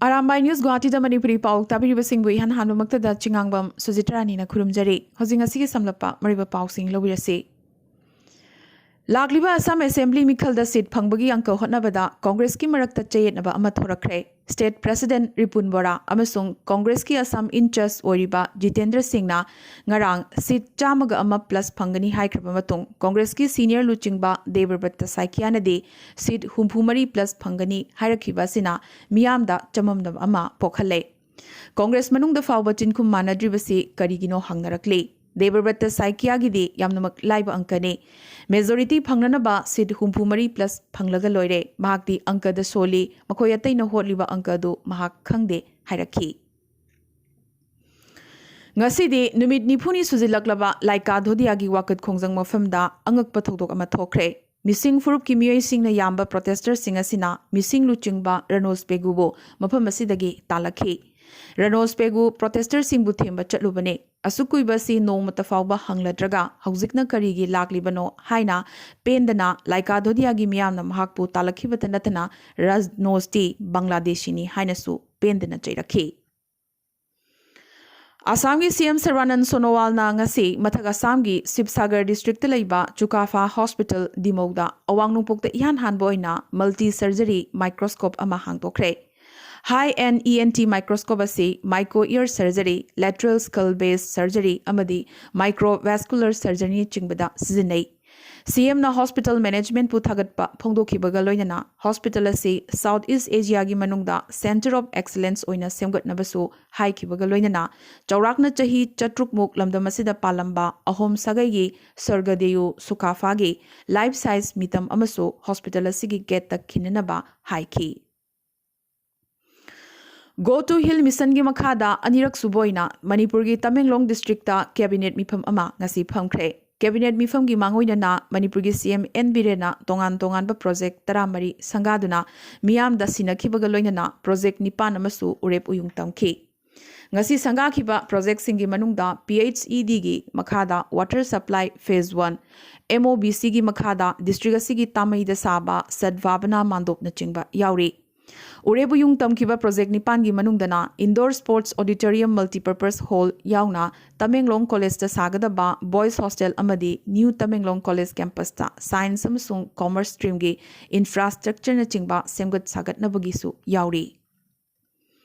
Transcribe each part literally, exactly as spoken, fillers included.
Arambai news ꯒꯨꯋꯥꯍꯥꯇꯤꯗ Manipuri ꯄꯥꯎ ꯇꯥꯕꯤꯔꯤꯕꯁꯤꯡꯕꯨ ꯏꯍꯥꯟ ꯍꯥꯟꯕꯃꯛꯇꯗ ꯆꯤꯉꯥꯡꯕꯝ ꯁꯨꯖꯤꯇ꯭ꯔꯥꯅꯤꯅ ꯈꯨꯔꯨꯝꯖꯔꯤ꯫ ꯍꯧꯖꯤꯛ ꯉꯁꯤꯒꯤ ꯁꯝꯂꯞꯄ ꯃꯔꯨꯑꯣꯏꯕ ꯄꯥꯎꯁꯤꯡ ꯂꯧꯕꯤꯔꯁꯤ꯫ ꯂꯥꯛꯂꯤꯕ ꯑꯁꯥꯝ ꯑꯦꯁꯦꯝꯕ꯭ꯂꯤ ꯃꯤꯈꯜꯗ ꯁꯤꯠ ꯐꯪꯕꯒꯤ ꯑꯪꯀ ꯍꯣꯠꯅꯕꯗ ꯀꯣꯡꯒ꯭ꯔꯦꯁꯀꯤ ꯃꯔꯛꯇ ꯆꯌꯦꯠꯅꯕ ꯑꯃ ꯊꯣꯔꯛꯈ꯭ꯔꯦ꯫ ꯁ꯭ꯇꯦꯠ ꯄ꯭ꯔꯦꯁꯤꯗꯦꯟꯠ ꯔꯤꯄꯨꯟ ꯕꯣꯔꯥ ꯑꯃꯁꯨꯡ ꯀꯣꯡꯒ꯭ꯔꯦꯁꯀꯤ ꯑꯁꯥꯝ ꯏꯟꯆꯥꯔꯖ ꯑꯣꯏꯔꯤꯕ ꯖꯤꯇꯦꯟꯗ꯭ꯔ ꯁꯤꯡꯅ ꯉꯔꯥꯡ ꯁꯤꯠ ꯆꯥꯝꯃꯒ ꯑꯃ ꯄ꯭ꯂꯁ ꯐꯪꯒꯅꯤ ꯍꯥꯏꯈ꯭ꯔꯕ ꯃꯇꯨꯡ, ꯀꯣꯡꯒ꯭ꯔꯦꯁꯀꯤ ꯁꯤꯅꯤꯌꯔ ꯂꯨꯆꯤꯡꯕ ꯗꯦꯕꯕ꯭ꯔꯠꯇ ꯁꯥꯏꯀꯤꯌꯥꯅꯗꯤ ꯁꯤꯠ ꯍꯨꯝꯐꯨ ꯃꯔꯤ ꯄ꯭ꯂꯁ ꯐꯪꯒꯅꯤ ꯍꯥꯏꯔꯛꯈꯤꯕ ꯑꯁꯤꯅ ꯃꯤꯌꯥꯝꯗ ꯆꯃꯝꯅꯕ ꯑꯃ ꯄꯣꯛꯍꯜꯂꯦ꯫ ꯀꯣꯡꯒ꯭ꯔꯦꯁ ꯃꯅꯨꯡꯗ ꯐꯥꯎꯕ ꯆꯤꯟꯈꯨꯝ ꯃꯥꯟꯅꯗ꯭ꯔꯤꯕꯁꯤ ꯀꯔꯤꯒꯤꯅꯣ ꯍꯪꯅꯔꯛꯂꯤ꯫ ꯗꯦꯕꯕ꯭ꯔꯠꯇ ꯁꯥꯏꯀꯤꯌꯥꯒꯤꯗꯤ ꯌꯥꯝꯅꯃꯛ ꯂꯥꯏꯕ ꯑꯪꯀꯅꯤ꯫ ꯃꯦꯖꯣꯔꯤꯇꯤ ꯐꯪꯅꯅꯕ ꯁꯤꯠ ꯍꯨꯝꯐꯨ ꯃꯔꯤ ꯄ꯭ꯂꯁ ꯐꯪꯂꯒ ꯂꯣꯏꯔꯦ꯫ ꯃꯍꯥꯛꯇꯤ ꯑꯪꯀꯗ ꯁꯣꯜꯂꯤ, ꯃꯈꯣꯏ ꯑꯇꯩꯅ ꯍꯣꯠꯂꯤꯕ ꯑꯪꯀ ꯑꯗꯨ ꯃꯍꯥꯛ ꯈꯪꯗꯦ ꯍꯥꯏꯔꯛꯈꯤ꯫ ꯉꯁꯤꯗꯤ ꯅꯨꯃꯤꯠ ꯅꯤꯐꯨꯅꯤ ꯁꯨꯖꯤꯜꯂꯛꯂꯕ ꯂꯥꯏꯀꯥ ꯙꯣꯗꯤꯌꯥꯒꯤ ꯋꯥꯀꯠ ꯈꯣꯡꯖꯪ ꯃꯐꯝꯗ ꯑꯉꯛꯄ ꯊꯧꯗꯣꯛ ꯑꯃ ꯊꯣꯛꯈ꯭ꯔꯦ꯫ ꯃꯤꯁꯤꯡ ꯐꯨꯔꯨꯞꯀꯤ ꯃꯤꯑꯣꯏꯁꯤꯡꯅ ꯌꯥꯝꯕ ꯄ꯭ꯔꯣꯇꯦꯁꯇꯔꯁꯤꯡ ꯑꯁꯤꯅ ꯃꯤꯁꯤꯡ ꯂꯨꯆꯤꯡꯕ ꯔꯅꯣꯖ ꯄꯦꯒꯨꯕꯨ ꯃꯐꯝ ꯑꯁꯤꯗꯒꯤ ꯇꯥꯜꯂꯛꯈꯤ꯫ ꯔꯅꯣꯖ ꯄꯦꯒꯨ ꯄ꯭ꯔꯣꯇꯦꯁꯇꯔꯁꯤꯡꯕꯨ ꯊꯦꯝꯕ ꯆꯠꯂꯨꯕꯅꯤ꯫ ꯑꯁꯨꯛ ꯀꯨꯏꯕ ꯑꯁꯤ ꯅꯣꯡꯃꯇ ꯐꯥꯎꯕ ꯍꯪꯂꯗ꯭ꯔꯒ ꯍꯧꯖꯤꯛꯅ ꯀꯔꯤꯒꯤ ꯂꯥꯛꯂꯤꯕꯅꯣ ꯍꯥꯏꯅ ꯄꯦꯟꯗꯅ ꯂꯥꯏꯀꯥ ꯙꯣꯗꯤꯌꯥꯒꯤ ꯃꯤꯌꯥꯝꯅ ꯃꯍꯥꯛꯄꯨ ꯇꯥꯜꯂꯛꯈꯤꯕꯇ ꯅꯠꯇꯅ ꯔꯅꯣꯖꯇꯤ ꯕꯪꯒ꯭ꯂꯥꯗꯦꯁꯤꯅꯤ ꯍꯥꯏꯅꯁꯨ ꯄꯦꯟꯗꯅ ꯆꯩꯔꯛꯈꯤ꯫ ꯑꯁꯥꯝꯒꯤ ꯁꯤ ꯑꯦꯝ ꯁꯔꯕꯥꯅꯟ ꯁꯣꯅꯣꯋꯥꯜꯅ ꯉꯁꯤ ꯃꯊꯛ ꯑꯁꯥꯝꯒꯤ ꯁꯤꯕꯁꯥꯒꯔ ꯗꯤꯁꯇ꯭ꯔꯤꯛꯇ ꯂꯩꯕ ꯆꯨꯀꯥꯐꯥ ꯍꯣꯁꯄꯤꯇꯥꯜ ꯗꯤꯃꯧꯗ ꯑꯋꯥꯡ ꯅꯣꯡꯄꯣꯛꯇ ꯏꯍꯥꯟ ꯍꯥꯟꯕ ꯑꯣꯏꯅ ꯃꯜꯇꯤ ꯁꯔꯖꯔꯤ ꯃꯥꯏꯀ꯭ꯔꯣꯁꯀꯣꯞ ꯑꯃ ꯍꯥꯡꯗꯣꯛꯈ꯭ꯔꯦ꯫ ꯍꯥꯏ N E N T microscope ꯑꯁꯤ micro year surgery, lateral school ꯕꯦꯁ ꯁꯔꯖꯔꯤ ꯑꯃꯗꯤ ꯃꯥꯏꯀ꯭ꯔꯣ ꯚꯦꯁꯀꯨꯂꯔ ꯁꯔꯖꯔꯤꯅꯆꯤꯡꯕꯗ ꯁꯤꯖꯤꯟꯅꯩ꯫ ꯁꯤ ꯑꯦꯝꯅ ꯍꯣꯁꯄꯤꯇꯥꯜ ꯃꯦꯅꯦꯖꯃꯦꯟꯠꯄꯨ ꯊꯥꯒꯠꯄ ꯐꯣꯡꯗꯣꯛꯈꯤꯕꯒ ꯂꯣꯏꯅꯅ ꯍꯣꯁꯄꯤꯇꯥꯜ ꯑꯁꯤ ꯁꯥꯎꯠ ꯏꯁ꯭ꯠ ꯑꯦꯁꯤꯌꯥꯒꯤ ꯃꯅꯨꯡꯗ ꯁꯦꯟꯇꯔ ꯑꯣꯐ ꯑꯦꯛꯁꯤꯂꯦꯟꯁ ꯑꯣꯏꯅ ꯁꯦꯝꯒꯠꯅꯕꯁꯨ ꯍꯥꯏꯈꯤꯕꯒ ꯂꯣꯏꯅꯅ ꯆꯥꯎꯔꯥꯛꯅ ꯆꯍꯤ ꯆꯥꯇ꯭ꯔꯨꯛꯃꯨꯛ ꯂꯝꯗꯝ ꯑꯁꯤꯗ ꯄꯥꯜꯂꯝꯕ ꯑꯍꯣꯝ ꯁꯥꯒꯩꯒꯤ ꯁ꯭ꯋꯔꯒꯗꯦꯌꯨ ꯁꯨꯀꯥꯐꯥꯒꯤ ꯂꯥꯏꯐ ꯁꯥꯏꯖ ꯃꯤꯇꯝ ꯑꯃꯁꯨ ꯍꯣꯁꯄꯤꯇꯥꯜ ꯑꯁꯤꯒꯤ ꯒꯦꯠꯇ ꯈꯤꯟꯅꯅꯕ ꯍꯥꯏꯈꯤ꯫ Go to Hill ꯃꯤꯁꯟꯒꯤ ꯃꯈꯥꯗ ꯑꯅꯤꯔꯛ ꯁꯨꯕ ꯑꯣꯏꯅ ꯃꯅꯤꯄꯨꯔꯒꯤ ꯇꯃꯦꯡꯂꯣꯡ ꯗꯤꯁꯇ꯭ꯔꯤꯛꯇ ꯀꯦꯕꯤꯅꯦꯠ ꯃꯤꯐꯝ ꯑꯃ ꯉꯁꯤ ꯐꯝꯈ꯭ꯔꯦ꯫ ꯀꯦꯕꯤꯅꯦꯠ ꯃꯤꯐꯝꯒꯤ ꯃꯥꯡꯑꯣꯏꯅꯅ ꯃꯅꯤꯄꯨꯔꯒꯤ ꯁꯤ ꯑꯦꯝ ꯑꯦꯟ ꯕꯤꯔꯦꯟꯅ ꯇꯣꯉꯥꯟ ꯇꯣꯉꯥꯟꯕ ꯄ꯭ꯔꯣꯖꯦꯛ ꯇꯔꯥꯃꯔꯤ ꯁꯪꯒꯥꯗꯨꯅ ꯃꯤꯌꯥꯝꯗ ꯁꯤꯟꯅꯈꯤꯕꯒ ꯂꯣꯏꯅꯅ ꯄ꯭ꯔꯣꯖꯦꯛ ꯅꯤꯄꯥꯟ ꯑꯃꯁꯨ ꯎꯔꯦꯞ ꯎꯌꯨꯡ ꯇꯝꯈꯤ꯫ ꯉꯁꯤ ꯁꯪꯒꯥꯈꯤꯕ ꯄ꯭ꯔꯣꯖꯦꯛꯁꯤꯡꯒꯤ ꯃꯅꯨꯡꯗ ꯄꯤ ꯑꯩꯆ ꯏ ꯗꯤꯒꯤ ꯃꯈꯥꯗ water supply phase one, M O B ꯁꯤꯒꯤ ꯃꯈꯥꯗ ꯗꯤꯁꯇ꯭ꯔꯤꯛ ꯑꯁꯤꯒꯤ ꯇꯥꯃꯩꯗ ꯁꯥꯕ ꯁꯗꯚꯥꯕꯅꯥ ꯃꯥꯟꯗꯣꯞꯅꯆꯤꯡꯕ ꯌꯥꯎꯔꯤ꯫ ꯎꯔꯦꯕꯨꯌꯨꯡ ꯇꯝꯈꯤꯕ ꯄ꯭ꯔꯣꯖꯦꯛ ꯅꯤꯄꯥꯟꯒꯤ ꯃꯅꯨꯡꯗꯅ Indoor Sports Auditorium Multipurpose Hall ꯌꯥꯎꯅ ꯇꯃꯦꯡꯂꯣꯡ ꯀꯣꯂꯦꯖꯇ ꯁꯥꯒꯗꯕ Boys Hostel ꯑꯃꯗꯤ New ꯇꯃꯦꯡꯂꯣꯡ ꯀꯣꯂꯦꯖ ꯀꯦꯝꯄꯁꯇ Science ꯑꯃꯁꯨꯡ Commerce streamꯒꯤ infrastructureꯅꯆꯤꯡꯕ ꯁꯦꯝꯒꯠ ꯁꯥꯒꯠꯅꯕꯒꯤꯁꯨ ꯌꯥꯎꯔꯤ꯫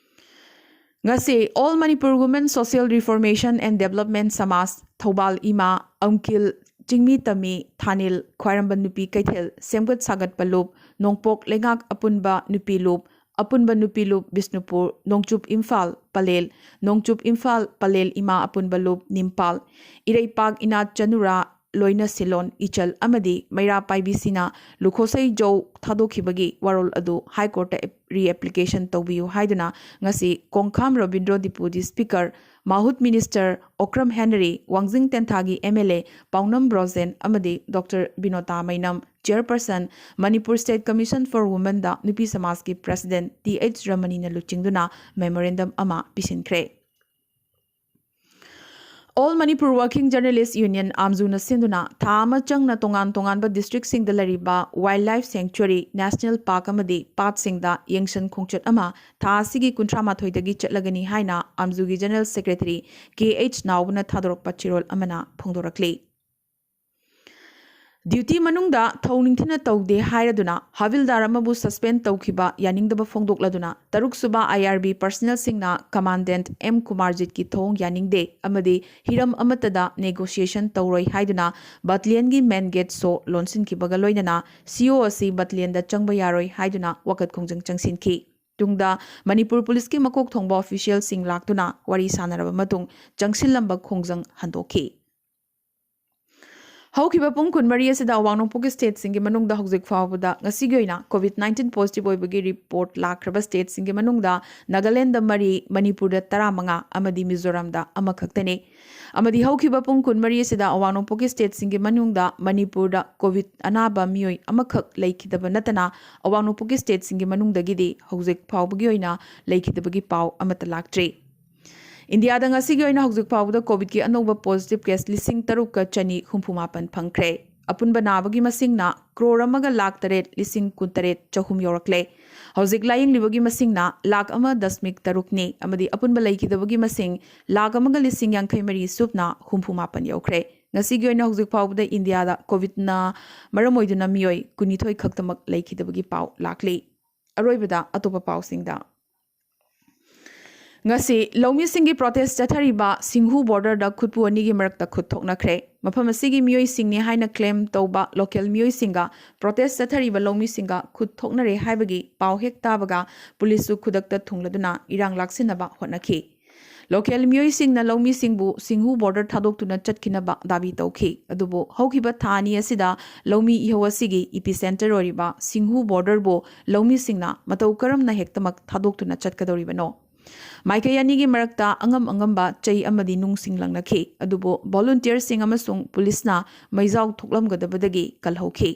ꯉꯁꯤ All Manipur Women Social Reformation and Development Samaj, Thoubal ꯏꯃꯥ, ꯑꯪꯀꯤꯜ, ꯆꯤꯡꯃꯤ ꯇꯝꯃꯤ, ꯊꯥꯅꯤꯜ, ꯈ꯭ꯋꯥꯏꯔꯝꯕꯟ ꯅꯨꯄꯤ ꯀꯩꯊꯦꯜ, ꯁꯦꯝꯒꯠ ꯁꯥꯒꯠꯄ ꯂꯨꯞ, ꯅꯣꯡꯄꯣꯛ ꯂꯩꯉꯥꯛ ꯑꯄꯨꯟꯕ ꯅꯨꯄꯤ ꯂꯨꯞ, ꯑꯄꯨꯟꯕ ꯅꯨꯄꯤ ꯂꯨꯞ ꯕꯤꯁꯅꯨꯄꯨꯔ, ꯅꯣꯡꯆꯨꯞ ꯏꯝꯐꯥꯜ ꯄꯂꯦꯜ, ꯅꯣꯡꯆꯨꯞ ꯏꯝꯐꯥꯜ ꯄꯂꯦꯜ ꯏꯃꯥ ꯑꯄꯨꯟꯕ ꯂꯨꯞ ꯅꯤꯝꯄꯥꯜ, ꯏꯔꯩꯄꯥꯛ ꯏꯅꯥꯠ ꯆꯅꯨꯔꯥ, ꯂꯣꯏꯅ ꯁꯤꯂꯣꯟ ꯏꯆꯜ ꯑꯃꯗꯤ ꯃꯩꯔꯥ ꯄꯥꯏꯕꯤꯁꯤꯅ ꯂꯨꯈꯣꯁꯩ ꯖꯧ ꯊꯥꯗꯣꯛꯈꯤꯕꯒꯤ ꯋꯥꯔꯣꯜ ꯑꯗꯨ High Courtꯇ ꯔꯤꯑꯦꯄ꯭ꯂꯤꯀꯦꯁꯟ ꯇꯧꯕꯤꯌꯨ ꯍꯥꯏꯗꯨꯅ ꯉꯁꯤ ꯀꯣꯡꯈꯥꯝ ꯔꯕꯤꯟꯗ꯭ꯔꯣ Deputy Speaker, ꯃꯥꯍꯨꯠ Minister ꯑꯣꯀ꯭ꯔꯝ ꯍꯦꯅꯔꯤ, ꯋꯥꯡꯖꯤꯡ ꯇꯦꯟꯊꯥꯒꯤ MLA ꯄꯥꯎꯅꯝ ꯕ꯭ꯔꯣꯖꯦꯟ ꯑꯃꯗꯤ doctor Binota Meinam, Chairperson, Manipur State Commission for Womenꯗ ꯅꯨꯄꯤ ꯁꯃꯥꯖꯀꯤ President ꯇꯤ ꯑꯩꯆ ꯔꯃꯅꯤꯅ ꯂꯨꯆꯤꯡꯗꯨꯅ memorandum ꯑꯃ ꯄꯤꯁꯤꯟꯈ꯭ꯔꯦ꯫ All Manipur Working Journalist Union, ꯑꯥꯝꯖꯨꯅ ꯁꯤꯟꯗꯨꯅ ꯊꯥ ꯑꯃ ꯆꯪꯅ ꯇꯣꯉꯥꯟ ꯇꯣꯉꯥꯟꯕ districtꯁꯤꯡꯗ ꯂꯩꯔꯤꯕ Wildlife Sanctuary, National Park ꯑꯃꯗꯤ ꯄꯥꯠꯁꯤꯡꯗ ꯌꯦꯡꯁꯟ ꯈꯣꯡꯆꯠ ꯑꯃ ꯊꯥ ꯑꯁꯤꯒꯤ ꯀꯨꯟꯊ꯭ꯔꯥ ꯃꯥꯊꯣꯏꯗꯒꯤ ꯆꯠꯂꯒꯅꯤ ꯍꯥꯏꯅ ꯑꯥꯝꯖꯨꯒꯤ General Secretary ꯀꯦ ꯑꯩꯆ ꯅꯥꯎꯕꯅ ꯊꯥꯗꯣꯔꯛꯄ ꯆꯦꯔꯣꯜ ꯑꯃꯅ ꯐꯣꯡꯗꯣꯔꯛꯂꯤ꯫ Duty ꯃꯅꯨꯡꯗ ꯊꯧ ꯅꯤꯡꯊꯤꯅ ꯇꯧꯗꯦ ꯍꯥꯏꯔꯗꯨꯅ ꯍꯥꯕꯤꯜꯗꯥꯔ ꯑꯃꯕꯨ suspend ꯇꯧꯈꯤꯕ ꯌꯥꯅꯤꯡꯗꯕ ꯐꯣꯡꯗꯣꯛꯂꯗꯨꯅ ꯇꯔꯨꯛꯁꯨꯕ IRB personnelꯁꯤꯡꯅ Commandant ꯑꯦꯝ ꯀꯨꯃꯥꯔꯖꯤꯠꯀꯤ ꯊꯧꯑꯣꯡ ꯌꯥꯅꯤꯡꯗꯦ ꯑꯃꯗꯤ ꯍꯤꯔꯝ ꯑꯃꯠꯇꯗ negotiation ꯇꯧꯔꯣꯏ ꯍꯥꯏꯗꯨꯅ battalionꯒꯤ main gate ꯁꯣ ꯂꯣꯟꯁꯤꯟꯈꯤꯕꯒ ꯂꯣꯏꯅꯅ CO ꯑꯁꯤ battalionꯗ ꯆꯪꯕ ꯌꯥꯔꯣꯏ ꯍꯥꯏꯗꯨꯅ ꯋꯥꯀꯠ ꯈꯣꯡꯖꯪ ꯆꯪꯁꯤꯟꯈꯤ꯫ ꯇꯨꯡꯗ ꯃꯅꯤꯄꯨꯔ ꯄꯨꯂꯤꯁꯀꯤ ꯃꯀꯣꯛ ꯊꯣꯡꯕ officialꯁꯤꯡ ꯂꯥꯛꯇꯨꯅ ꯋꯥꯔꯤ ꯁꯥꯟꯅꯔꯕ ꯃꯇꯨꯡ ꯆꯪꯁꯤꯜꯂꯝꯕ ꯈꯣꯡꯖꯪ ꯍꯟꯗꯣꯛꯈꯤ꯫ ꯍꯧꯈꯤꯕ ꯄꯨꯡ ꯀꯨꯟꯃꯔꯤ ꯑꯁꯤꯗ ꯑꯋꯥꯡ ꯅꯣꯡꯄꯣꯛꯀꯤ stateꯁꯤꯡꯒꯤ ꯃꯅꯨꯡꯗ ꯍꯧꯖꯤꯛ ꯐꯥꯎꯕꯗ ꯉꯁꯤꯒꯤ ꯑꯣꯏꯅ COVID nineteen positive ꯑꯣꯏꯕꯒꯤ report ꯂꯥꯛꯈ꯭ꯔꯕ stateꯁꯤꯡꯒꯤ ꯃꯅꯨꯡꯗ ꯅꯥꯒꯥꯂꯦꯟꯗ ꯃꯔꯤ, ꯃꯅꯤꯄꯨꯔꯗ ꯇꯔꯥꯃꯉꯥ ꯑꯃꯗꯤ ꯃꯤꯖꯣꯔꯥꯝꯗ ꯑꯃꯈꯛꯇꯅꯤ꯫ ꯑꯃꯗꯤ ꯍꯧꯈꯤꯕ ꯄꯨꯡ ꯀꯨꯟꯃꯔꯤ ꯑꯁꯤꯗ ꯑꯋꯥꯡ ꯅꯣꯡꯄꯣꯛꯀꯤ stateꯁꯤꯡꯒꯤ ꯃꯅꯨꯡꯗ ꯃꯅꯤꯄꯨꯔꯗ COVID ꯑꯅꯥꯕ ꯃꯤꯑꯣꯏ ꯑꯃꯈꯛ ꯂꯩꯈꯤꯗꯕ ꯅꯠꯇꯅ ꯑꯋꯥꯡ ꯅꯣꯡꯄꯣꯛꯀꯤ stateꯁꯤꯡꯒꯤ ꯃꯅꯨꯡꯗꯒꯤꯗꯤ ꯍꯧꯖꯤꯛ ꯐꯥꯎꯕꯒꯤ ꯑꯣꯏꯅ ꯂꯩꯈꯤꯗꯕꯒꯤ ꯄꯥꯎ ꯑꯃꯠꯇ ꯂꯥꯛꯇ꯭ꯔꯤ꯫ ꯏꯟꯗꯤꯌꯥꯗ ꯉꯁꯤꯒꯤ ꯑꯣꯏꯅ ꯍꯧꯖꯤꯛ ꯐꯥꯎꯕꯗ COVIDꯀꯤ ꯑꯅꯧꯕ positive case ꯂꯤꯁꯤꯡ ꯇꯔꯨꯛꯀ ꯆꯅꯤ ꯍꯨꯝꯐꯨ ꯃꯥꯄꯟ ꯐꯪꯈ꯭ꯔꯦ꯫ ꯑꯄꯨꯟꯕ ꯅꯥꯕꯒꯤ ꯃꯁꯤꯡꯅ ꯀ꯭ꯔꯣꯔ ꯑꯃꯒ ꯂꯥꯈ ꯇꯔꯦꯠ ꯂꯤꯁꯤꯡ ꯀꯨꯟꯇꯔꯦꯠ ꯆꯍꯨꯝ ꯌꯧꯔꯛꯂꯦ꯫ ꯍꯧꯖꯤꯛ ꯂꯥꯌꯦꯡꯂꯤꯕꯒꯤ ꯃꯁꯤꯡꯅ ꯂꯥꯈ ꯑꯃ ꯗꯁꯃꯤꯛ ꯇꯔꯨꯛꯅꯤ ꯑꯃꯗꯤ ꯑꯄꯨꯟꯕ ꯂꯩꯈꯤꯗꯕꯒꯤ ꯃꯁꯤꯡ ꯂꯥꯈ ꯑꯃꯒ ꯂꯤꯁꯤꯡ ꯌꯥꯡꯈꯩ ꯃꯔꯤ ꯁꯨꯞꯅ ꯍꯨꯝꯐꯨ ꯃꯥꯄꯟ ꯌꯧꯈ꯭ꯔꯦ꯫ ꯉꯁꯤꯒꯤ ꯑꯣꯏꯅ ꯍꯧꯖꯤꯛ ꯐꯥꯎꯕꯗ ꯏꯟꯗꯤꯌꯥꯗ ꯀꯣꯚꯤꯗꯅ ꯃꯔꯝ ꯑꯣꯏꯗꯨꯅ ꯃꯤꯑꯣꯏ ꯀꯨꯟꯅꯤꯊꯣꯏ ꯈꯛꯇꯃꯛ ꯂꯩꯈꯤꯗꯕꯒꯤ ꯄꯥꯎ ꯂꯥꯛꯂꯤ꯫ ꯑꯔꯣꯏꯕꯗ ꯑꯇꯣꯞꯄ ꯄꯥꯎꯁꯤꯡꯗ꯫ ꯉꯁꯤ ꯂꯧꯃꯤꯁꯤꯡꯒꯤ ꯄ꯭ꯔꯣꯇꯦꯁ ꯆꯠꯊꯔꯤꯕ ꯁꯤꯡꯍꯨ ꯕꯣꯔꯗꯔꯗ ꯈꯨꯠꯄꯨ ꯑꯅꯤꯒꯤ ꯃꯔꯛꯇ ꯈꯨꯠ ꯊꯣꯛꯅꯈ꯭ꯔꯦ꯫ ꯃꯐꯝ ꯑꯁꯤꯒꯤ ꯃꯤꯑꯣꯏꯁꯤꯡꯅꯤ ꯍꯥꯏꯅ ꯀ꯭ꯂꯦꯝ ꯇꯧꯕ ꯂꯣꯀꯦꯜ ꯃꯤꯑꯣꯏꯁꯤꯡꯒ ꯄ꯭ꯔꯣꯇꯦꯁ ꯆꯠꯊꯔꯤꯕ ꯂꯧꯃꯤꯁꯤꯡꯒ ꯈꯨꯠ ꯊꯣꯛꯅꯔꯦ ꯍꯥꯏꯕꯒꯤ ꯄꯥꯎ ꯍꯦꯛ ꯇꯥꯕꯒ ꯄꯨꯂꯤꯁꯁꯨ ꯈꯨꯗꯛꯇ ꯊꯨꯡꯂꯗꯨꯅ ꯏꯔꯥꯡ ꯂꯥꯛꯁꯤꯟꯅꯕ ꯍꯣꯠꯅꯈꯤ꯫ ꯂꯣꯀꯦꯜ ꯃꯤꯑꯣꯏꯁꯤꯡꯅ ꯂꯧꯃꯤꯁꯤꯡꯕꯨ ꯁꯤꯡꯍꯨ ꯕꯣꯔꯗꯔ ꯊꯥꯗꯣꯛꯇꯨꯅ ꯆꯠꯈꯤꯅꯕ ꯗꯥꯕꯤ ꯇꯧꯈꯤ꯫ ꯑꯗꯨꯕꯨ ꯍꯧꯈꯤꯕ ꯊꯥ ꯑꯅꯤ ꯑꯁꯤꯗ ꯂꯧꯃꯤ ꯏꯍꯧ ꯑꯁꯤꯒꯤ ꯏꯄꯤ ꯁꯦꯟꯇꯔ ꯑꯣꯏꯔꯤꯕ ꯁꯤꯡꯍꯨ ꯕꯣꯔꯗꯔꯕꯨ ꯂꯧꯃꯤꯁꯤꯡꯅ ꯃꯇꯧ ꯀꯔꯝꯅ ꯍꯦꯛꯇꯃꯛ ꯊꯥꯗꯣꯛꯇꯨꯅ ꯆꯠꯀꯗꯧꯔꯤꯕꯅꯣ? ꯃꯥꯏꯀꯩ ꯑꯅꯤꯒꯤ ꯃꯔꯛꯇ ꯑꯉꯝ ꯑꯉꯝꯕ ꯆꯩ ꯑꯃꯗꯤ ꯅꯨꯡꯁꯤꯡ ꯂꯪꯅꯈꯤ꯫ ꯑꯗꯨꯕꯨ ꯚꯣꯂꯨꯟꯇꯤꯌꯔꯁꯤꯡ ꯑꯃꯁꯨꯡ ꯄꯨꯂꯤꯁꯅ ꯃꯩꯖꯥꯎ ꯊꯣꯛꯂꯝꯒꯗꯕꯗꯒꯤ ꯀꯜꯍꯧꯈꯤ꯫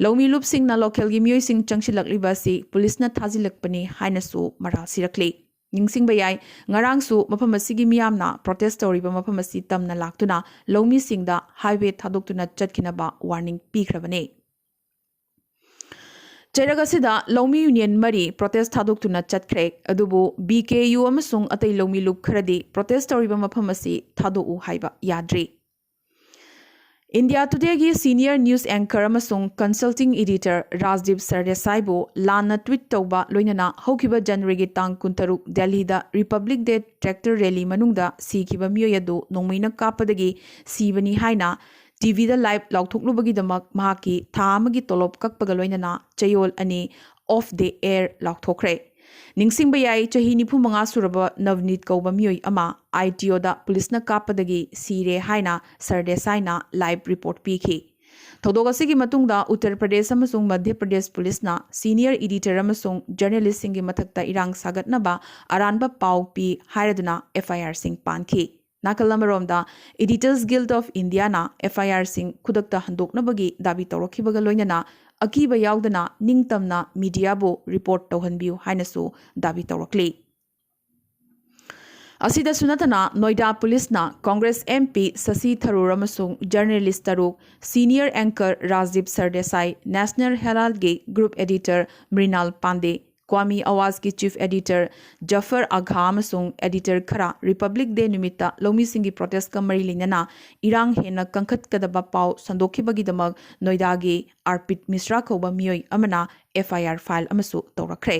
ꯂꯧꯃꯤ ꯂꯨꯞꯁꯤꯡꯅ ꯂꯣꯀꯦꯜꯒꯤ ꯃꯤꯑꯣꯏꯁꯤꯡ ꯆꯪꯁꯤꯜꯂꯛꯂꯤꯕ ꯑꯁꯤ ꯄꯨꯂꯤꯁꯅ ꯊꯥꯖꯤꯜꯂꯛꯄꯅꯤ ꯍꯥꯏꯅꯁꯨ ꯃꯔꯥꯜ ꯁꯤꯔꯛꯂꯤ꯫ ꯅꯤꯡꯁꯤꯡꯕ ꯌꯥꯏ, ꯉꯔꯥꯡꯁꯨ ꯃꯐꯝ ꯑꯁꯤꯒꯤ ꯃꯤꯌꯥꯝꯅ ꯄ꯭ꯔꯣꯇꯦꯁ ꯇꯧꯔꯤꯕ ꯃꯐꯝ ꯑꯁꯤ ꯇꯝꯅ ꯂꯥꯛꯇꯨꯅ ꯂꯧꯃꯤꯁꯤꯡꯗ ꯍꯥꯏꯋꯦ ꯊꯥꯗꯣꯛꯇꯨꯅ ꯆꯠꯈꯤꯅꯕ ꯋꯥꯔꯅꯤꯡ ꯄꯤꯈ꯭ꯔꯕꯅꯤ꯫ ꯆꯩꯔꯛ ꯑꯁꯤꯗ ꯂꯧꯃꯤ ꯌꯨꯅꯤꯌꯟ ꯃꯔꯤ ꯄ꯭ꯔꯣꯇꯦꯁ ꯊꯥꯗꯣꯛꯇꯨꯅ ꯆꯠꯈ꯭ꯔꯦ꯫ ꯑꯗꯨꯕꯨ ꯕꯤ ꯀꯦ ꯌꯨ ꯑꯃꯁꯨꯡ ꯑꯇꯩ ꯂꯧꯃꯤ ꯂꯨꯞ ꯈꯔꯗꯤ ꯄ꯭ꯔꯣꯇꯦꯁ ꯇꯧꯔꯤꯕ ꯃꯐꯝ ꯑꯁꯤ ꯊꯥꯗꯣꯛꯎ ꯍꯥꯏꯕ ꯌꯥꯗ꯭ꯔꯤ꯫ ꯏꯟꯗꯤꯌꯥ ꯇꯨꯗꯦꯒꯤ ꯁꯤꯅꯤꯌꯔ ꯅ꯭ꯌꯨꯁ ꯑꯦꯡꯀꯔ ꯑꯃꯁꯨꯡ ꯀꯟꯁꯜꯇꯤꯡ ꯏꯗꯤꯇꯔ ꯔꯥꯖꯗꯤꯞ ꯁꯔꯗꯦꯁꯥꯏꯕꯨ ꯂꯥꯟꯅ ꯇ꯭ꯋꯤꯠ ꯇꯧꯕ ꯂꯣꯏꯅꯅ ꯍꯧꯈꯤꯕ ꯖꯅꯋꯥꯔꯤꯒꯤ ꯇꯥꯡ ꯀꯨꯟꯇꯔꯨꯛ ꯗꯦꯜꯍꯤꯗ ꯔꯤꯄꯕ꯭ꯂꯤꯛ ꯗꯦ ꯇ꯭ꯔꯦꯛꯇꯔ ꯔꯦꯂꯤ ꯃꯅꯨꯡꯗ ꯁꯤꯈꯤꯕ ꯃꯤꯑꯣꯏ ꯑꯗꯨ ꯅꯣꯡꯃꯩꯅ ꯀꯥꯞꯄꯗꯒꯤ ꯁꯤꯕꯅꯤ ꯍꯥꯏꯅ ꯇꯤꯚꯤꯗ ꯂꯥꯏꯚ ꯂꯥꯎꯊꯣꯛꯂꯨꯕꯒꯤꯗꯃꯛ ꯃꯍꯥꯛꯀꯤ ꯊꯥ ꯑꯃꯒꯤ ꯇꯣꯂꯣꯞ ꯀꯛꯄꯒ ꯂꯣꯏꯅꯅ ꯆꯌꯣꯜ ꯑꯅꯤ ꯑꯣꯐ ꯗꯦ ꯑꯦꯌꯔ ꯂꯥꯎꯊꯣꯛꯈ꯭ꯔꯦ꯫ ꯅꯤꯡꯁꯤꯡꯕ ꯌꯥꯏ, ꯆꯍꯤ ꯅꯤꯐꯨ ꯃꯉꯥ ꯁꯨꯔꯕ ꯅꯕꯅꯤꯠ ꯀꯧꯕ ꯃꯤꯑꯣꯏ ꯑꯃ ꯑꯥꯏ ꯇꯤ ꯑꯣꯗ ꯄꯨꯂꯤꯁꯅ ꯀꯥꯞꯄꯗꯒꯤ ꯁꯤꯔꯦ ꯍꯥꯏꯅ ꯁꯔꯗꯦꯁꯥꯏꯅ ꯂꯥꯏꯚ ꯔꯤꯄꯣꯔꯠ ꯄꯤꯈꯤ꯫ ꯊꯧꯗꯣꯛ ꯑꯁꯤꯒꯤ ꯃꯇꯨꯡꯗ ꯎꯠꯇꯔ ꯄ꯭ꯔꯗꯦꯁ ꯑꯃꯁꯨꯡ ꯃꯙ꯭ꯌ ꯄ꯭ꯔꯗꯦꯁ ꯄꯨꯂꯤꯁꯅ ꯁꯤꯅꯤꯌꯔ ꯏꯗꯤꯇꯔ ꯑꯃꯁꯨꯡ ꯖꯔꯅꯦꯂꯤꯁꯁꯤꯡꯒꯤ ꯃꯊꯛꯇ ꯏꯔꯥꯡ ꯁꯥꯒꯠꯅꯕ ꯑꯔꯥꯟꯕ ꯄꯥꯎ ꯄꯤ ꯍꯥꯏꯔꯗꯨꯅ ꯑꯦꯐ ꯑꯥꯏ ꯑꯥꯔꯁꯤꯡ ꯄꯥꯟꯈꯤ꯫ ꯅꯥꯀꯜ ꯑꯃꯔꯣꯝꯗ, ꯏꯗꯤꯇꯔꯁ ꯒꯤꯜꯗ ꯑꯣꯐ ꯏꯟꯗꯤꯌꯥꯅ ꯑꯦꯐ ꯑꯥꯏ ꯑꯥꯔꯁꯤꯡ ꯈꯨꯗꯛꯇ ꯍꯟꯗꯣꯛꯅꯕꯒꯤ ꯗꯥꯕꯤ ꯇꯧꯔꯛꯈꯤꯕꯒ ꯂꯣꯏꯅꯅ ꯑꯀꯤꯕ ꯌꯥꯎꯗꯅ ꯅꯤꯡꯇꯝꯅ ꯃꯤꯗꯤꯌꯥꯕꯨ ꯔꯤꯄꯣꯔꯠ ꯇꯧꯍꯟꯕꯤꯌꯨ ꯍꯥꯏꯅꯁꯨ ꯗꯥꯕꯤ ꯇꯧꯔꯛꯂꯤ꯫ ꯑꯁꯤꯗꯁꯨ ꯅꯠꯇꯅ, ꯅꯣꯏꯗꯥ ꯄꯨꯂꯤꯁꯅ ꯀꯣꯡꯒ꯭ꯔꯦꯁ MP ꯁꯁꯤ ꯊꯔꯨꯔ ꯑꯃꯁꯨꯡ ꯖꯔꯅꯦꯂꯤꯁ ꯇꯔꯨꯛ, senior anchor ꯔꯥꯖꯗꯤꯞ ꯁꯔꯗꯦꯁꯥꯏ, National Heraldꯒꯤ group editor Mrinal ꯄꯥꯟꯗꯦ, ꯀ꯭ꯋꯥꯃꯤ ꯑꯋꯥꯖꯀꯤ chief editor ꯖꯐꯔ ꯑꯥꯘꯥ ꯑꯃꯁꯨꯡ editor ꯈꯔ Republic Day ꯅꯨꯃꯤꯠꯇ ꯂꯧꯃꯤꯁꯤꯡꯒꯤ protestꯀ ꯃꯔꯤ ꯂꯩꯅꯅ ꯏꯔꯥꯡ ꯍꯦꯟꯅ ꯀꯟꯈꯠꯀꯗꯕ ꯄꯥꯎ ꯁꯟꯗꯣꯛꯈꯤꯕꯒꯤꯗꯃꯛ ꯅꯣꯏꯗꯥꯒꯤ ꯑꯥꯔꯄꯤꯠ ꯃꯤꯁ꯭ꯔꯥ ꯀꯧꯕ ꯃꯤꯑꯣꯏ ꯑꯃꯅ FIR file ꯑꯃꯁꯨ ꯇꯧꯔꯛꯈ꯭ꯔꯦ꯫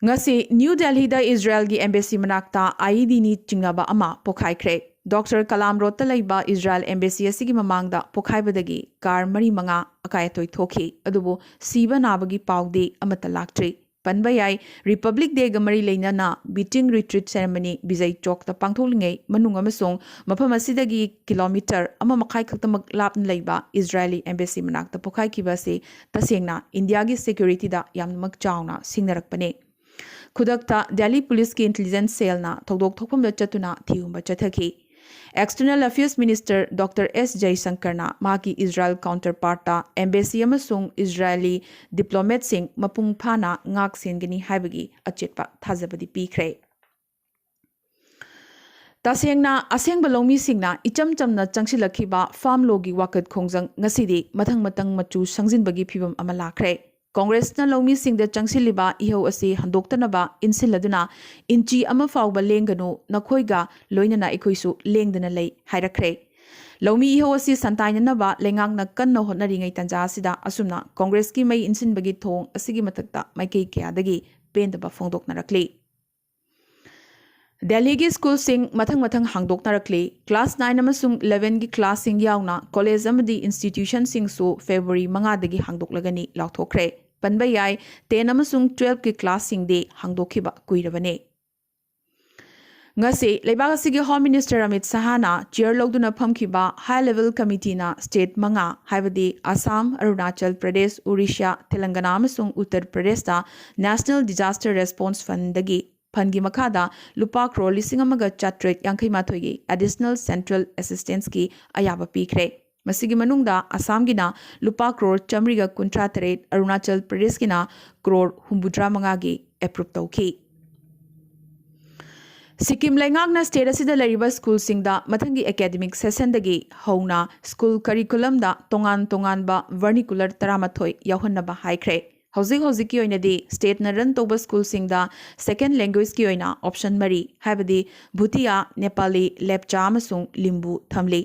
ꯉꯁꯤ ꯅ꯭ꯌꯨ ꯗꯦꯜꯍꯤꯗ ꯏꯖꯔꯦꯜꯒꯤ embassy ꯃꯅꯥꯛꯇ IEDꯅ ꯆꯤꯡꯅꯕ ꯑꯃ ꯄꯣꯈꯥꯏꯈ꯭ꯔꯦ꯫ ꯗꯣꯛꯇꯔ ꯀꯂꯥꯝ ꯔꯣꯗꯇ ꯂꯩꯕ ꯏꯖꯔꯦꯜ embassy ꯑꯁꯤꯒꯤ ꯃꯃꯥꯡꯗ ꯄꯣꯈꯥꯏꯕꯗꯒꯤ car ꯃꯔꯤ ꯃꯉꯥ ꯑꯀꯥꯏ ꯑꯇꯣꯏ ꯊꯣꯛꯈꯤ, ꯑꯗꯨꯕꯨ ꯁꯤꯕ ꯅꯥꯕꯒꯤ ꯄꯥꯎꯗꯤ ꯑꯃꯠꯇ ꯂꯥꯛꯇ꯭ꯔꯤ꯫ ꯄꯟꯕ ꯌꯥꯏ, Republic Dayꯒ ꯃꯔꯤ ꯂꯩꯅꯅ beating retreat ceremony ꯕꯤꯖꯩ ꯆꯧꯛꯇ ꯄꯥꯡꯊꯣꯛꯂꯤꯉꯩ ꯃꯅꯨꯡ ꯑꯃꯁꯨꯡ ꯃꯐꯝ ꯑꯁꯤꯗꯒꯤ kilometre ꯑꯃ ꯃꯈꯥꯏ ꯈꯛꯇꯃꯛ ꯂꯥꯞꯅ ꯂꯩꯕ ꯏꯖꯔꯦꯂꯤ embassy ꯃꯅꯥꯛꯇ ꯄꯣꯈꯥꯏꯈꯤꯕ ꯑꯁꯤ ꯇꯁꯦꯡꯅ ꯏꯟꯗꯤꯌꯥꯒꯤ securityꯗ ꯌꯥꯝꯅꯃꯛ ꯆꯥꯎꯅ ꯁꯤꯡꯅꯔꯛꯄꯅꯤ꯫ ꯈꯨꯗꯛꯇ ꯗꯦꯜꯂꯤ ꯄꯨꯂꯤꯁꯀꯤ intelligence cellꯅ ꯊꯧꯗꯣꯛ ꯊꯣꯛꯐꯝꯗ ꯆꯠꯇꯨꯅ ꯊꯤꯍꯨꯝꯕ ꯆꯠꯊꯈꯤ꯫ External Affairs Minister ꯗꯣꯛꯇꯔ ꯑꯦꯁ ꯖꯌꯁꯪꯀꯔꯅ ꯃꯍꯥꯛꯀꯤ ꯏꯖꯔꯦꯜ counterpartꯇ embassy ꯑꯃꯁꯨꯡ ꯏꯖꯔꯦꯂꯤ diplomatꯁꯤꯡ ꯃꯄꯨꯡ ꯐꯥꯅ ꯉꯥꯛ ꯁꯦꯟꯒꯅꯤ ꯍꯥꯏꯕꯒꯤ ꯑꯆꯦꯠꯄ ꯊꯥꯖꯕꯗꯤ ꯄꯤꯈ꯭ꯔꯦ꯫ ꯇꯁꯦꯡꯅ ꯑꯁꯦꯡꯕ ꯂꯧꯃꯤꯁꯤꯡꯅ ꯏꯆꯝ ꯆꯝꯅ ꯆꯪꯁꯤꯜꯂꯛꯈꯤꯕ farm lawꯒꯤ ꯋꯥꯀꯠ ꯈꯣꯡꯖꯪ ꯉꯁꯤꯗꯤ ꯃꯊꯪ ꯃꯊꯪ ꯃꯆꯨ ꯁꯪꯖꯤꯟꯕꯒꯤ ꯐꯤꯚꯝ ꯑꯃ ꯂꯥꯛꯈ꯭ꯔꯦ꯫ ꯀꯣꯡꯒ꯭ꯔꯦꯁꯅ ꯂꯧꯃꯤꯁꯤꯡꯗ ꯆꯪꯁꯤꯜꯂꯤꯕ ꯏꯍꯧ ꯑꯁꯤ ꯍꯟꯗꯣꯛꯇꯅꯕ ꯏꯟꯁꯤꯜꯂꯗꯨꯅ ꯏꯟꯆꯤ ꯑꯃ ꯐꯥꯎꯕ ꯂꯦꯡꯒꯅꯨ, ꯅꯈꯣꯏꯒ ꯂꯣꯏꯅꯅ ꯑꯩꯈꯣꯏꯁꯨ ꯂꯦꯡꯗꯅ ꯂꯩ ꯍꯥꯏꯔꯛꯈ꯭ꯔꯦ꯫ ꯂꯧꯃꯤ ꯏꯍꯧ ꯑꯁꯤ ꯁꯟꯇꯥꯏꯅꯅꯕ ꯂꯩꯉꯥꯛꯅ ꯀꯟꯅ ꯍꯣꯠꯅꯔꯤꯉꯩ ꯇꯥꯟꯖꯥ ꯑꯁꯤꯗ ꯑꯁꯨꯝꯅ ꯀꯣꯡꯒ꯭ꯔꯦꯁꯀꯤ ꯃꯩ ꯏꯟꯁꯤꯟꯕꯒꯤ ꯊꯧꯑꯣꯡ ꯑꯁꯤꯒꯤ ꯃꯊꯛꯇ ꯃꯥꯏꯀꯩ ꯀꯌꯥꯗꯒꯤ ꯄꯦꯟꯗꯕ ꯐꯣꯡꯗꯣꯛꯅꯔꯛꯂꯤ꯫ ꯗꯦꯜꯂꯤꯒꯤ ꯁ꯭ꯀꯨꯜꯁꯤꯡ ꯃꯊꯪ ꯃꯊꯪ ꯍꯥꯡꯗꯣꯛꯅꯔꯛꯂꯤ꯫ Class nine ꯑꯃꯁꯨꯡ elevenꯒꯤ classꯁꯤꯡ ꯌꯥꯎꯅ ꯀꯣꯂꯦꯖ ꯑꯃꯗꯤ institutionꯁꯤꯡꯁꯨ ꯐꯦꯕ꯭ꯔꯨꯋꯥꯔꯤ ꯃꯉꯥꯗꯒꯤ ꯍꯥꯡꯗꯣꯛꯂꯒꯅꯤ ꯂꯥꯎꯊꯣꯛꯈ꯭ꯔꯦ꯫ ꯄꯟꯕ ꯌꯥꯏ, ten ꯑꯃꯁꯨꯡ twelveꯀꯤ classꯁꯤꯡꯗꯤ ꯍꯥꯡꯗꯣꯛꯈꯤꯕ ꯀꯨꯏꯔꯕꯅꯤ꯫ ꯉꯁꯤ ꯂꯩꯕꯥꯛ ꯑꯁꯤꯒꯤ Home Minister ꯑꯃꯤꯠ ꯁꯍꯥꯅ chair ꯂꯧꯗꯨꯅ ꯐꯝꯈꯤꯕ high level committeeꯅ state ꯃꯉꯥ, ꯍꯥꯏꯕꯗꯤ ꯑꯁꯥꯝ, ꯑꯔꯨꯅꯥꯆꯜ ꯄ꯭ꯔꯗꯦꯁ, ꯎꯔꯤꯁ꯭ꯌꯥ, ꯇꯦꯂꯪꯒꯅꯥ ꯑꯃꯁꯨꯡ ꯎꯠꯇꯔ ꯄ꯭ꯔꯗꯦꯁꯇ National Disaster Response Fundꯗꯒꯤ fundꯀꯤ ꯃꯈꯥꯗ ꯂꯨꯄꯥ ꯀ꯭ꯔꯣꯔ ꯂꯤꯁꯤꯡ ꯑꯃꯒ ꯆꯥꯇ꯭ꯔꯦꯠ ꯌꯥꯡꯈꯩ ꯃꯥꯊꯣꯏꯒꯤ additional central assistanceꯀꯤ ꯑꯌꯥꯕ ꯄꯤꯈ꯭ꯔꯦ꯫ ꯃꯁꯤꯒꯤ ꯃꯅꯨꯡꯗ ꯑꯁꯥꯝꯒꯤꯅ ꯂꯨꯄꯥ ꯀ꯭ꯔꯣꯔ ꯆꯥꯃꯔꯤꯒ ꯀꯨꯟꯊ꯭ꯔꯥ ꯇꯔꯦꯠ, ꯑꯔꯨꯅꯥꯆꯜ ꯄ꯭ꯔꯗꯦꯁꯀꯤꯅ ꯀ꯭ꯔꯣꯔ ꯍꯨꯝꯐꯨꯇꯔꯥ ꯃꯉꯥꯒꯤ approve ꯇꯧꯈꯤ꯫ ꯁꯤꯛꯀꯤꯝ ꯂꯩꯉꯥꯛꯅ ꯁ꯭ꯇꯦꯠ ꯑꯁꯤꯗ ꯂꯩꯔꯤꯕ ꯁ꯭ꯀꯨꯜꯁꯤꯡꯗ ꯃꯊꯪꯒꯤ ꯑꯦꯀꯥꯗꯃꯤꯛ ꯁꯦꯁꯟꯗꯒꯤ ꯍꯧꯅ ꯁ꯭ꯀꯨꯜ ꯀꯔꯤꯀꯨꯂꯝꯗ ꯇꯣꯉꯥꯟ ꯇꯣꯉꯥꯟꯕ vernacular ꯇꯔꯥꯃꯥꯊꯣꯏ ꯌꯥꯎꯍꯟꯅꯕ ꯍꯥꯏꯈ꯭ꯔꯦ꯫ ꯍꯧꯖꯤꯛ ꯍꯧꯖꯤꯛꯀꯤ ꯑꯣꯏꯅꯗꯤ ꯁ꯭ꯇꯦꯠꯅ ꯔꯟ ꯇꯧꯕ ꯁ꯭ꯀꯨꯜꯁꯤꯡꯗ ꯁꯦꯀꯦꯟ ꯂꯦꯡꯒ꯭ꯋꯦꯖꯀꯤ ꯑꯣꯏꯅ ꯑꯣꯞꯁꯟ ꯃꯔꯤ, ꯍꯥꯏꯕꯗꯤ ꯚꯨꯇꯤꯌꯥ, ꯅꯦꯄꯥꯂꯤ, ꯂꯦꯞꯆꯥ ꯑꯃꯁꯨꯡ ꯂꯤꯝꯕꯨ ꯊꯝꯂꯤ꯫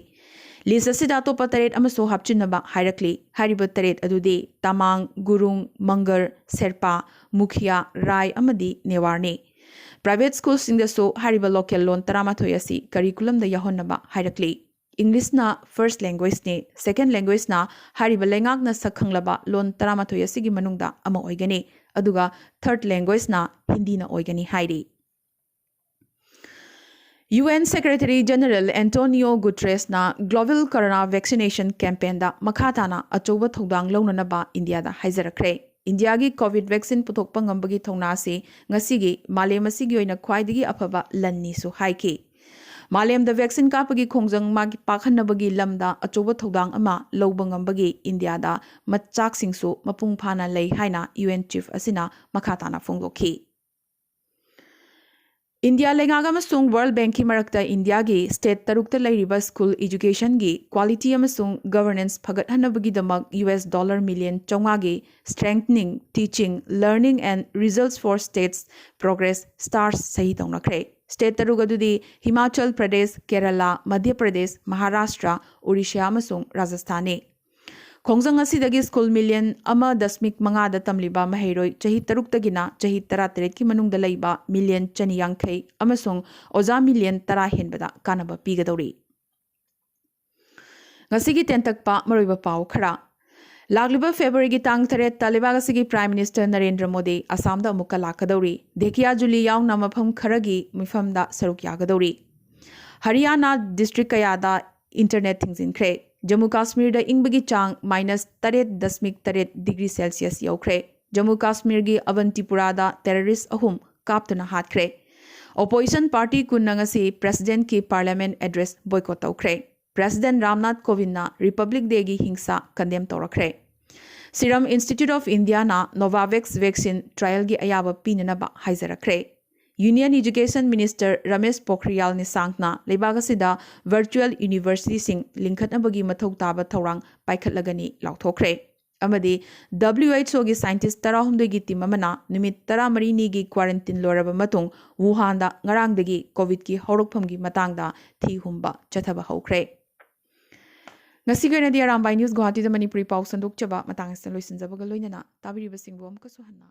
ꯂꯤꯁ ꯑꯁꯤꯗ ꯑꯇꯣꯞꯄ ꯇꯔꯦꯠ ꯑꯃꯁꯨ ꯍꯥꯞꯆꯤꯟꯅꯕ ꯍꯥꯏꯔꯛꯂꯤ꯫ ꯍꯥꯏꯔꯤꯕ ꯇꯔꯦꯠ ꯑꯗꯨꯗꯤ ꯇꯥꯃꯥꯡ, ꯒꯨꯔꯨꯡ, ꯃꯪꯒꯔ, ꯁꯦꯔꯄꯥ, ꯃꯨꯈꯤꯌꯥ, ꯔꯥꯏ ꯑꯃꯗꯤ ꯅꯦꯋꯥꯔꯅꯤ꯫ ꯄ꯭ꯔꯥꯏꯚꯦꯠ ꯁ꯭ꯀꯨꯜꯁꯤꯡꯗꯁꯨ ꯍꯥꯏꯔꯤꯕ ꯂꯣꯀꯦꯜ ꯂꯣꯟ ꯇꯔꯥꯃꯥꯊꯣꯏ ꯑꯁꯤ ꯀꯔꯤꯀꯨꯂꯝꯗ ꯌꯥꯎꯍꯟꯅꯕ ꯍꯥꯏꯔꯛꯂꯤ꯫ ꯏꯪꯂꯤꯁꯅ ꯐꯔꯁ꯭ꯠ ꯂꯦꯡꯒ꯭ꯋꯦꯖꯅꯤ, ꯁꯦꯀꯦꯟ ꯂꯦꯡꯒ꯭ꯋꯦꯖꯅ ꯍꯥꯏꯔꯤꯕ ꯂꯩꯉꯥꯛꯅ ꯁꯛ ꯈꯪꯂꯕ ꯂꯣꯟ ꯇꯔꯥꯃꯥꯊꯣꯏ ꯑꯁꯤꯒꯤ ꯃꯅꯨꯡꯗ ꯑꯃ ꯑꯣꯏꯒꯅꯤ, ꯑꯗꯨꯒ ꯊꯔꯗ ꯂꯦꯡꯒ꯭ꯋꯦꯖꯅ ꯍꯤꯟꯗꯤꯅ ꯑꯣꯏꯒꯅꯤ ꯍꯥꯏꯔꯤ꯫ U N secretary general Antonio ꯒꯨꯇ꯭ꯔꯦꯁꯅ ꯒ꯭ꯂꯣꯕꯦꯜ ꯀꯣꯔꯣꯅꯥ ꯚꯦꯛꯁꯤꯅꯦꯁꯟ ꯀꯦꯝꯄꯦꯟꯗ ꯃꯈꯥ ꯇꯥꯅ ꯑꯆꯧꯕ ꯊꯧꯗꯥꯡ ꯂꯧꯅꯅꯕ ꯏꯟꯗꯤꯌꯥꯗ ꯍꯥꯏꯖꯔꯛꯈ꯭ꯔꯦ꯫ ꯏꯟꯗꯤꯌꯥꯒꯤ ꯀꯣꯚꯤꯗ ꯚꯦꯛꯁꯤꯟ ꯄꯨꯊꯣꯛꯄ ꯉꯝꯕꯒꯤ ꯊꯧꯅꯥ ꯑꯁꯤ ꯉꯁꯤꯒꯤ ꯃꯥꯂꯦꯝ ꯑꯁꯤꯒꯤ ꯑꯣꯏꯅ ꯈ꯭ꯋꯥꯏꯗꯒꯤ ꯑꯐꯕ ꯂꯟꯅꯤꯁꯨ ꯍꯥꯏꯈꯤ꯫ ꯃꯥꯂꯦꯝꯗ ꯚꯦꯛꯁꯤꯟ ꯀꯥꯞꯄꯒꯤ ꯈꯣꯡꯖꯪ ꯃꯥꯏ ꯄꯥꯛꯍꯟꯅꯕꯒꯤ ꯂꯝꯗ ꯑꯆꯧꯕ ꯊꯧꯗꯥꯡ ꯑꯃ ꯂꯧꯕ ꯉꯝꯕꯒꯤ ꯏꯟꯗꯤꯌꯥꯗ ꯃꯆꯥꯛꯁꯤꯡꯁꯨ ꯃꯄꯨꯡ ꯐꯥꯅ ꯂꯩ ꯍꯥꯏꯅ ꯌꯨ ꯑꯦꯟ ꯆꯤꯐ ꯑꯁꯤꯅ ꯃꯈꯥ ꯇꯥꯅ ꯐꯣꯡꯗꯣꯛꯈꯤ꯫ ꯏꯟꯗꯤꯌꯥ ꯂꯩꯉꯥꯛ ꯑꯃꯁꯨꯡ ꯋꯥꯔꯜꯗ ꯕꯦꯡꯛꯀꯤ ꯃꯔꯛꯇ ꯏꯟꯗꯤꯌꯥꯒꯤ ꯁ꯭ꯇꯦꯠ ꯇꯔꯨꯛꯇ ꯂꯩꯔꯤꯕ ꯁ꯭ꯀꯨꯜ ꯏꯖꯨꯀꯦꯁꯟꯒꯤ ꯀ꯭ꯋꯥꯂꯤꯇꯤ ꯑꯃꯁꯨꯡ ꯒꯚꯔꯅꯦꯟꯁ ꯐꯒꯠꯍꯟꯅꯕꯒꯤꯗꯃꯛ ꯌꯨ ꯑꯦꯁ ꯗꯣꯂꯔ ꯃꯤꯂꯤꯌꯟ ꯆꯥꯝꯃꯉꯥꯒꯤ Strengthening Teaching, Learning and Results for States Progress, stars ꯁꯍꯤ ꯇꯧꯅꯈ꯭ꯔꯦ꯫ ꯁ꯭ꯇꯦꯠ ꯇꯔꯨꯛ ꯑꯗꯨꯗꯤ ꯍꯤꯃꯥꯆꯜ ꯄ꯭ꯔꯗꯦꯁ, ꯀꯦꯔꯂꯥ, ꯃꯙ꯭ꯌ ꯄ꯭ꯔꯗꯦꯁ, ꯃꯍꯥꯔꯥꯁꯇ꯭ꯔ, ꯑꯣꯔꯤꯁꯥ ꯑꯃꯁꯨꯡ ꯔꯥꯖꯁꯊꯥꯟꯅꯤ꯫ ꯈꯣꯡꯖꯪ ꯑꯁꯤꯗꯒꯤ ꯁ꯭ꯀꯨꯜ ꯃꯤꯂꯤꯌꯟ ꯑꯃ ꯗꯁꯃꯤꯛ ꯃꯉꯥꯗ ꯇꯝꯂꯤꯕ ꯃꯍꯩꯔꯣꯏ ꯆꯍꯤ ꯇꯔꯨꯛꯇꯒꯤꯅ ꯆꯍꯤ ꯇꯔꯥꯇꯔꯦꯠꯀꯤ ꯃꯅꯨꯡꯗ ꯂꯩꯕ ꯃꯤꯂꯤꯌꯟ ꯆꯅꯤ ꯌꯥꯡꯈꯩ ꯑꯃꯁꯨꯡ ꯑꯣꯖꯥ ꯃꯤꯂꯤꯌꯟ ꯇꯔꯥ ꯍꯦꯟꯕꯗ ꯀꯥꯟꯅꯕ ꯄꯤꯒꯗꯧꯔꯤ꯫ ꯉꯁꯤꯒꯤ ꯇꯦꯟꯇꯛꯄ ꯃꯔꯨꯑꯣꯏꯕ ꯄꯥꯎ ꯈꯔ꯫ ꯂꯥꯛꯂꯤꯕ ꯐꯦꯕ꯭ꯔꯨꯋꯥꯔꯤꯒꯤ ꯇꯥꯡ ꯇꯔꯦꯠꯇ ꯂꯩꯕꯥꯛ ꯑꯁꯤꯒꯤ ꯄ꯭ꯔꯥꯏꯝ ꯃꯤꯅꯤꯁꯇꯔ ꯅꯔꯦꯟꯗ꯭ꯔ ꯃꯣꯗꯤ ꯑꯁꯥꯝꯗ ꯑꯃꯨꯛꯀ ꯂꯥꯛꯀꯗꯧꯔꯤ꯫ ꯙꯦꯀꯤꯌꯥꯖꯨꯂꯤ ꯌꯥꯎꯅ ꯃꯐꯝ ꯈꯔꯒꯤ ꯃꯤꯐꯝꯗ ꯁꯔꯨꯛ ꯌꯥꯒꯗꯧꯔꯤ꯫ ꯍꯔꯤꯌꯥꯅꯥ ꯗꯤꯁꯇ꯭ꯔꯤꯛ ꯀꯌꯥꯗ ꯏꯟꯇꯔꯅꯦꯠ ꯊꯤꯡꯖꯤꯟꯈ꯭ꯔꯦ꯫ ꯖꯝꯃꯨ ꯀꯥꯁꯃꯤꯔꯗ ꯏꯪꯕꯒꯤ ꯆꯥꯡ ꯃꯥꯏꯅꯁ ꯇꯔꯦꯠ ꯗꯁꯃꯤꯛ ꯇꯔꯦꯠ ꯗꯤꯒ꯭ꯔꯤ ꯁꯦꯜꯁꯤꯌꯁ ꯌꯧꯈ꯭ꯔꯦ꯫ ꯖꯝꯃꯨ ꯀꯥꯁꯃꯤꯔꯒꯤ ꯑꯕꯟꯇꯤꯄꯨꯔꯥꯗ ꯇꯦꯔꯣꯔꯤꯁ ꯑꯍꯨꯝ ꯀꯥꯞꯇꯨꯅ ꯍꯥꯠꯈ꯭ꯔꯦ꯫ ꯑꯣꯄꯣꯖꯤꯁꯟ ꯄꯥꯔꯇꯤ ꯀꯨꯟꯅ ꯉꯁꯤ ꯄ꯭ꯔꯦꯁꯤꯗꯦꯟꯠꯀꯤ ꯄꯥꯔꯂꯤꯌꯥꯃꯦꯟꯠ ꯑꯦꯗ꯭ꯔꯦꯁ ꯕꯣꯏꯀꯣꯠ ꯇꯧꯈ꯭ꯔꯦ꯫ ꯄ꯭ꯔꯦꯁꯤꯗꯦꯟꯠ ꯔꯥꯝꯅꯥꯊ ꯀꯣꯕꯤꯟꯗꯅ ꯔꯤꯄꯕ꯭ꯂꯤꯛ ꯗꯦꯒꯤ ꯍꯤꯡꯁꯥ ꯀꯟꯗꯦꯝ ꯇꯧꯔꯛꯈ꯭ꯔꯦ꯫ ꯁꯤꯔꯝ ꯏꯟꯁꯇꯤꯇ꯭ꯌꯨꯠ ꯑꯣꯐ ꯏꯟꯗꯤꯌꯥꯅ ꯅꯣꯚꯥꯚꯦꯛꯁ ꯚꯦꯛꯁꯤꯟ ꯇ꯭ꯔꯥꯏꯌꯦꯜꯒꯤ ꯑꯌꯥꯕ ꯄꯤꯅꯅꯕ ꯍꯥꯏꯖꯔꯛꯈ꯭ꯔꯦ꯫ Union Education Minister Ramesh Pokhriyal Nishank ꯅ ꯂꯩꯕꯥꯛ ꯑꯁꯤꯗ virtual university ꯁꯤꯡ ꯂꯤꯡꯈꯠꯅꯕꯒꯤ ꯃꯊꯧ ꯇꯥꯕ ꯊꯧꯔꯥꯡ ꯄꯥꯏꯈꯠꯂꯒꯅꯤ ꯂꯥꯎꯊꯣꯛꯈ꯭ꯔꯦ꯫ ꯑꯃꯗꯤ W H O ꯒꯤ scientist ꯇꯔꯥꯍꯨꯝꯗꯣꯏꯒꯤ team ꯑꯃꯅ ꯅꯨꯃꯤꯠ ꯇꯔꯥꯃꯔꯤꯅꯤꯒꯤ quarantine ꯂꯣꯏꯔꯕ ꯃꯇꯨꯡ ꯋꯨꯍꯥꯟꯗ ꯉꯔꯥꯡꯗꯒꯤ COVID ꯀꯤ ꯍꯧꯔꯛꯐꯝꯒꯤ ꯃꯇꯥꯡꯗ ꯊꯤ ꯍꯨꯝꯕ ꯆꯠꯊꯕ ꯍꯧꯈ꯭ꯔꯦ꯫ ꯉꯁꯤꯒꯤ ꯑꯣꯏꯅꯗꯤ ꯑꯔꯥꯝꯕꯥꯏ News ꯒꯨꯋꯥꯍꯥꯇꯤꯗ ꯃꯅꯤꯄꯨꯔꯤ ꯄꯥꯎ ꯁꯟꯗꯣꯛꯆꯕ ꯃꯇꯥꯡ ꯑꯁꯤꯗ ꯂꯣꯏꯁꯤꯟꯖꯕꯒ ꯂꯣꯏꯅꯅ ꯇꯥꯕꯤꯔꯤꯕꯁꯤꯡꯕꯨ ꯑꯃꯨꯛꯀꯁꯨ ꯍꯟꯅ